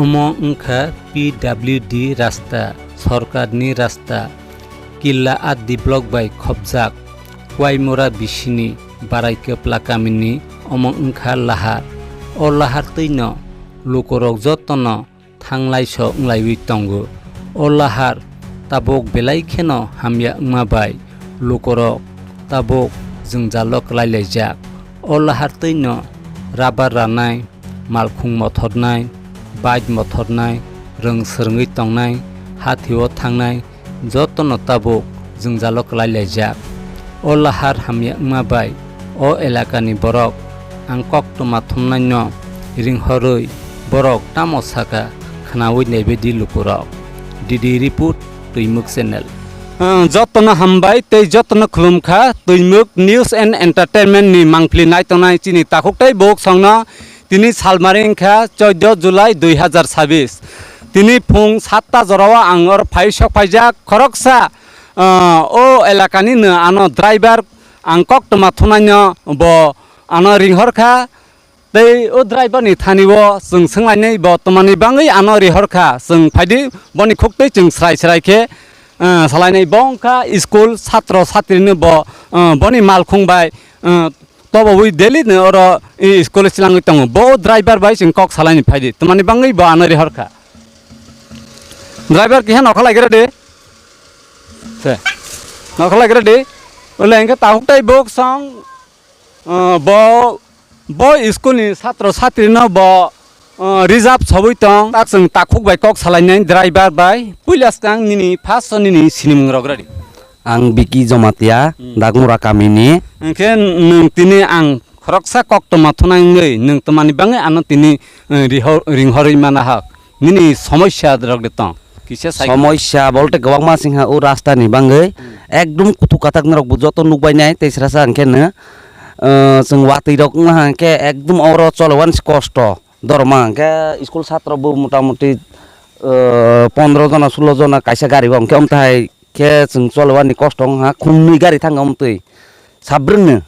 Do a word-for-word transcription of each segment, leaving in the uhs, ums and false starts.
Omo wngkha P W D rasta, sorkarni rasta, Killa Addi block bai khopjak, Kuaimora bisini Baraikapla kamini omo wngkha lahar. O lahar twino lukurok jotono thanglaiso wnglaiwi tongo. O lahar tabuk belai kheno hamya wngma bai lukurok tabuk jwngjalo kwlailaijak. O lahar twino rabar ranai, malkhung mothornai, bike mothornai, rwng swrwngwi tongnai, hathio thangnai, jotono tabuk jwngjalo kwlailaijak. O lahar hamya wngma bai o elakani borok ang koktwma thumnaino ringhorwi borok tamo saka khwnawi naibaidi lukurok. D D report, Twimwk channel. Ang jotono hambai tei jotono khulumkha Twimwk News and Entertainment ni mangpili naitongnai chini takhuk tei bok songno. Tini salmari wngkha chaudo July dui hazar sabis. Tini phung satta jorao ang oro phai sok phaijak khoroksa, ah, o elakani no ano driver ang koktwma thunaino bo ano ringhorkha. Tei o driver ni thani o chwng swnglainai bo twmani bangwi ano rihorkha. Chwng phaidi boni khuk tei chwng srai srai khe, ah, salainai bo wngkha school satro satri no bo, ah, boni malkhung bai, ah, tobowi daily no oro, eh, school o silangwi tongo. Bo driver bai chwng kok salaini phaidi. Twmani bangwi bo ano rihorkha. Driver kiha nokha laigra de. Se. Nokha laigra de. Ole hingke tahuk tai bok song, ah, bo, bo school ni satro satri no bo, ah, reserve sobwi tong. Tak chwng takhuk bai kok salainai driver bai. Puila skang nini first o nini sinimung rok radi. Ang Biki Jomatia, Hmm. Dagmura kamini. Hingke nwng tini ang khoroksa koktwma thunai wngwi nwng twmani bangwi ano tini, eh, riho-, ringhorwi mana hak. Nini somosya rok de tong. Kisa sai. Somosya bolte kwbangma singha o rasta ni bangwi. Hmm. Ekdum kuthuk katak norok bo joto nukbai nai tei srasa hingke no, eh, chwng watwi rok wngma hingke ekdum oro cholowani kosto. Dorma hingke school satro bo motamuti, eh, pondro jona, sulo jona kaisa gari o hingke omtahai khe chwng cholowani kosto wngkha, khungnwi gari thangkha omtwi. Sabrwngno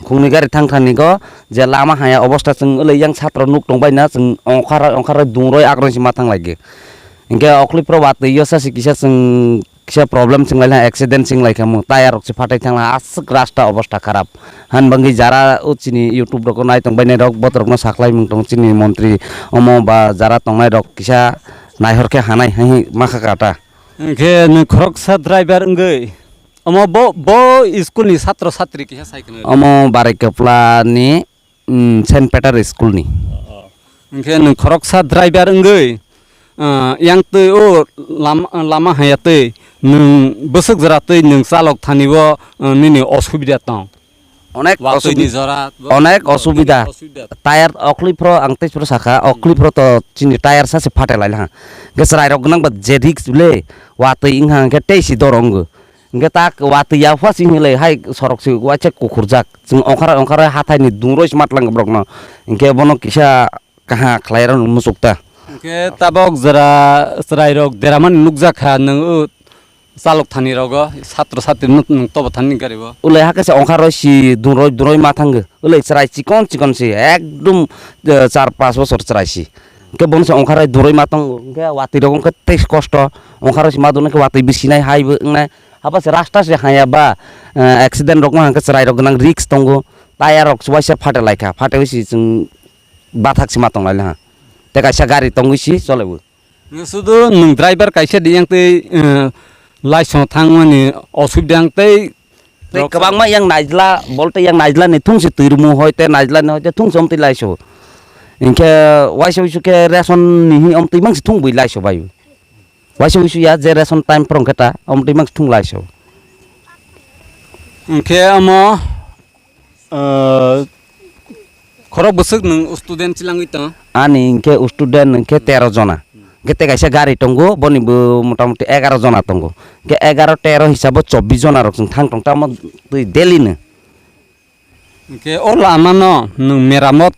khungnwi gari thangthani go je lama haya obosta chwng wlwi yang satro nuk tongbaina chwng ongkhar ongkhar dungroi akroi se ma thanglaikhe. Hinkhe okhliphro watwi yosasi kisa chwng kisa problem chwnglaikha, accident chwnglaikha mu, tayar rok se phatai thangla aswk rasta obosta kharap. Han bangwi jara o chini YouTube rogo nai tongbainai rok botrokno saklai mung tong chini montri omo ba jara tongnai rok kisa naihor khe hanai hai makha kata. Hinkhe nwng khoroksa driver wngwi omo bo, bo school ni satro satri kisa sai khna. Omo Barai Kapla ni, mm, Saint Peter school ni. Hinkhe nwng khoroksa driver wngwi, ah, yang twi o lama, lama haya twi nwng bwswk jora twi nwng chalok thani o, ah, nini osubida tong. Onek watwi ni osubida, jora, onek watwi ni osubida. Osubida. Tayar okhliphro ang tei phro sakha, okhliphro to chini tayar sa se phatai lai ha. Ge chwrai rok gwnang ba je risk le watwi wngha hwnkhe tei si doro wngo. Hwnkhe tak watwi ya pha sing le hai sorok se waisa kukhurjak. Chwng ongkhar ongkhar hathai ni dungroi smat lang borok no. Hwnkhe bono kisa kaha khlai rw muchuk ta. Hwnkhe tabok jora chwrai rok deramani nukjak kha nwng o chalok thani rogo satro satri nwng tobo thani gari o. Ulai hakhe se ongkhar roi si dungroi dungroi ma thango. Ulai chwrai chikon chikon si ekdum, eh, char pas bosor chwrai si. Hwnkhe bono se ongkhar roi dungroi ma tongo. Hwnkhe watwi rok wngkhe tei kosto. Ongkhar roi si ma dun khe watwi bisinai hai bo wngnai. Haba se rasta se haya ba, eh, accident rok ma hwnkhe chwrai rok gwnang risk tongo. Tayar rok se waisa phatai lai kha. Phatai si chwng bathak se ma tong lai ha. Tei kaisa gari tongwi si chole bo. Nwng sudu nwng driver kaisa di yang tei, eh, laisong thangmani osubida ang tei tei rok kwbangma yang naijla, bolte yang naijla ni thung si twi rumu hoi tei naijla ni hoi tei thung si omtwi laiso. Hinkhe waisa wisu khe ration ni hi omtwi mang si thung bui laiso bai. Waisa wisu ya je ration time prong khe ta omtwi mang si thung laiso. Hinkhe omo, eh, khorok bwswk nwng student chilangwi tong? Ani hinkhe student hinkhe tero jona. Hinkhe tei kaisa gari tongo, boni bo motamuti egaro jona tongo. Hinkhe egaro tero hisabo chobbish jona rok chwng thang tong tamo twi daily no. Hinkhe o lama no nwng meramot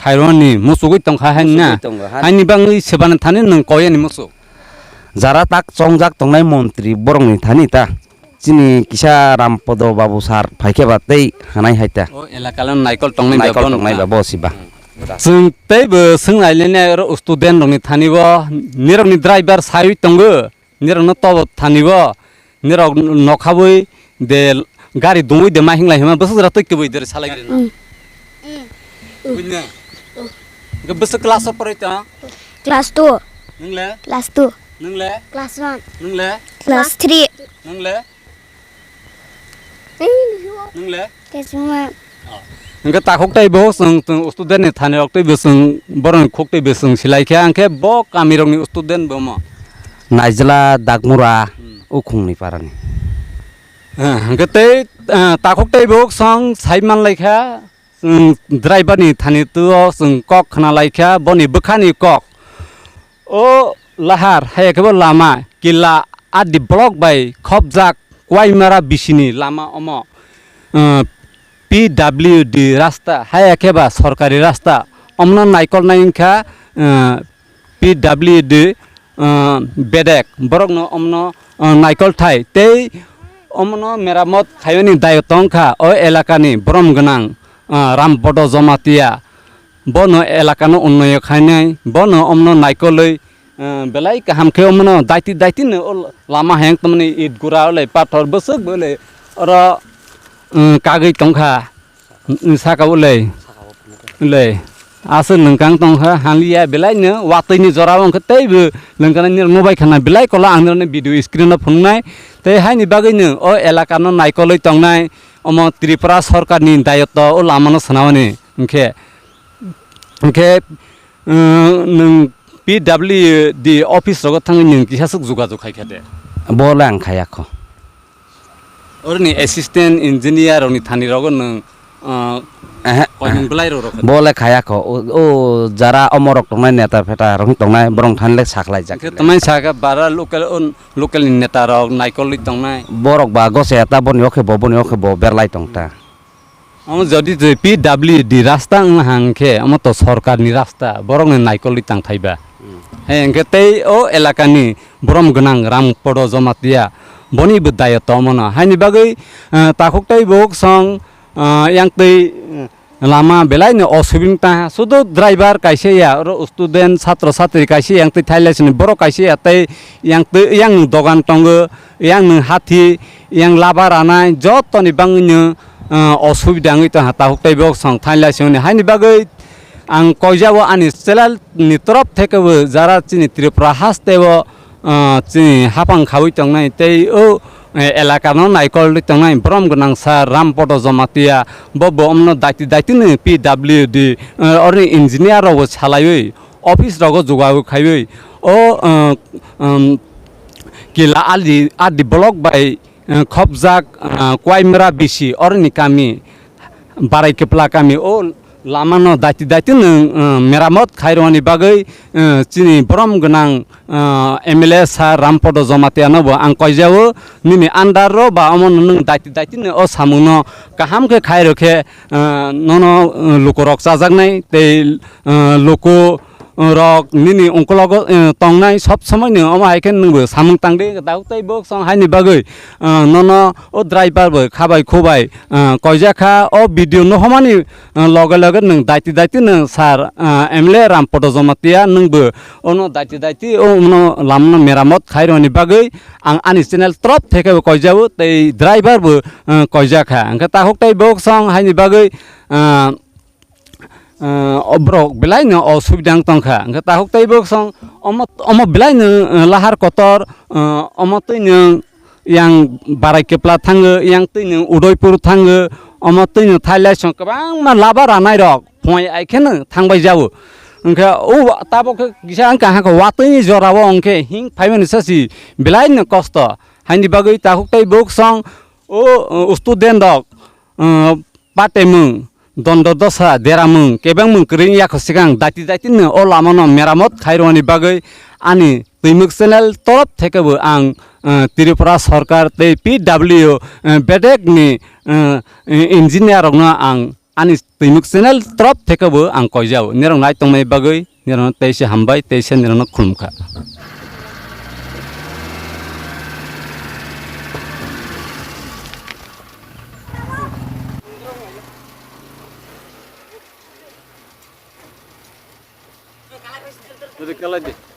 khairokni muchugwi tongkha hai na? Muchugwi tongo, ha. Haini bangwi sebani thani nwng koyani muchuk? Jara tak chongjak tongnai montri borokni thani ta. Chini kisa Rampodo Babu sir phaikhe ba tei hanai hai ta. O elakalo naikol tongnai ba. Naikol bono tongnai ta. Ba bo si ba. Hmm. Chwng teibo swng nai le nai oro student rokni thani o, nirokni driver sai tongo, nirokno tobo thani o, nirok nokhabwi de gari dungwi de ma hinglai hima bwswk jora twi kwbwi de salai rina. Mm. Buino. Hwnkhe bwswk class o porai tong? Class two. Nwngle? Class two. Nwngle? Class one. Nwngle? Class three. Nwngle? Nwngle? Class one. Hwnkhe takhuk tei bo chwng, chwng student ni thani rok tei bo chwng borok ni khuk tei bo chwng silai khe, hwnkhe bo kami rok ni student bo mo? Naijla Dakmura. Hmm. Ukhung ni para ni. Eh, hwnkhe tei, eh, takhuk tei bo chwng sai man lai kha, chwng driver ni thani tu o chwng kok khna lai kha, boni bwkha ni kok. O lahar, haya khe bo lama, kila adi block bai khopjak Kuaimara bisini lama omo, eh, P W D rasta, haya khe ba sorkari rasta, omono naikol nai wngkha, eh, P W D, eh, bedek, borokno omono, eh, naikol thai tei omono meramot khaiyoni dayo tongkha o elakani borom gwnang, eh, Rampodo Jomatia. Bono elakano unnoyo khainai, bono omno naikolwi, eh, belai kaham khe omono daiti daitino o lama hayang tongmani it gura olei pathor bwswk bo olei oro, eh, kagwi tongkha, mm, saka olei, olei aswk nwngkang tongkha hanliya belaino watwini jorao hwnkhe teibo nwngkana nirokno bai khana belai kola ang nirokni video screen o phunuknai tei haini bagwino o elakano naikolwi tongnai omo Tripura sorkarni dayotto o lamano swnamani hwnkhe. Hwnkhe, eh, nwng P W D office rogo thangwi nwng kisa swk jogajog khai kha de? Bo le ang khaya kho. Oroni assistant engineer rokni thani rogo nwng, eh, ehe, koimung belai rok rok kha de? Bo le khaya kho. O, o jara omo rok tongnai neta pheta rok tongnai borok thani le sakhlai jak. Hwnkhe tamai sakha bara local, o local ni neta rok naikolwi tongnai. Borok ba gose eta boni okhe bo, boni okhe bo berlai tong ta. Omo jodi je P W D rasta wng hang khe, omo to sorkar ni rasta, borok ni naikolwi tang thaiba. Hmm. He, hwnkhe tei o elaka ni borom gwnang Rampodo Jomatia, boni bo dayo to omo no. Haini bagwi, eh, takhuk tei bo song, eh, yang twi, eh, lama belai no osubing ta, sudu driver kaisa ya, oro student, satro satri kaisa yang twi thailai sini, borok kaisa ya tei yang twi, yang dogan tongo, yang hathi, yang laba ranai, joto ni bangwi no, ah, osubida wngwi tongkha, takhuk tei bok song thainlai songni. Haini bagwi ang koijabo ani channel ni torop theke bo jara chini Tripura haste o, ah, chini hapang khaui tongnai tei o, eh, elaka no naikolwi tongnai borom gwnang sir Rampodo Jomatia bo bo omno daiti daiti ni P W D, eh, orni engineer rok bo salaiwi office rogo jogajog khaiwi o, ah, um, kila ali adi block bai, eh, khopjak, ah, Kuaimara bisi oroni kami, Barai Kepla kami, o lama no daiti daiti nwng, eh, meramot khairokni bagwi, eh, chini borom gwnang, eh, M L A sir Rampodo Jomatia no bo ang koijao, nini under ro ba omo no nwng daiti daiti no o samung no kaham khe khairokhe, eh, nono, eh, lukurok chajaknai tei, eh, luku, rok nini ungkologo, eh, tongnai sob somoi ni omo hai khe nwngbo samung tangdi, dauk tei bok song haini bagwi, eh, nono o driver bo khabai khubai, eh, koijak kha o video no homani, eh, loge loge nwng daiti daiti nwng sir, eh, M L A Rampodo Jomatia nwngbo ono daiti daiti o ono lamno meramot khairokni bagwi ang ani channel torop theke bo koijao tei driver bo, eh, koijak kha. Hwnkhe takhuk tei bok song haini bagwi, eh, ah, o borok belai no osubida wng tong kha. Hwnkhe takhuk tei bwsong omo, omo belai no, ah, lahar kotor, ah, omo twi no yang Barai Kepla thango, yang twi no Udaipur thango, omo twi no thailai song kwbangma laba ranai rok phoi ai khe no thang bai jao. Hwnkhe o tabok khe kisa wng kha ha khe watwi ni jora o hwnkhe hing phai mani sasi belai no kosto. Haini bagwi takhuk tei bwsong o, o student rok, ah, patemung, dondo dosa, deramung, kebengmung kwrwng yakho swkang daiti daiti no o lama no meramot khairokni bagwi ani twimwk channel torop theke bo ang, eh, Tripura sorkar tei P W, eh, bedek ni, eh, engineer rok no ang ani twimwk channel torop theke bo ang koijao. Nirok nai tongmani bagwi nirok no teisa hambai, teisa nirok no khulum kha. Nuri kelai di.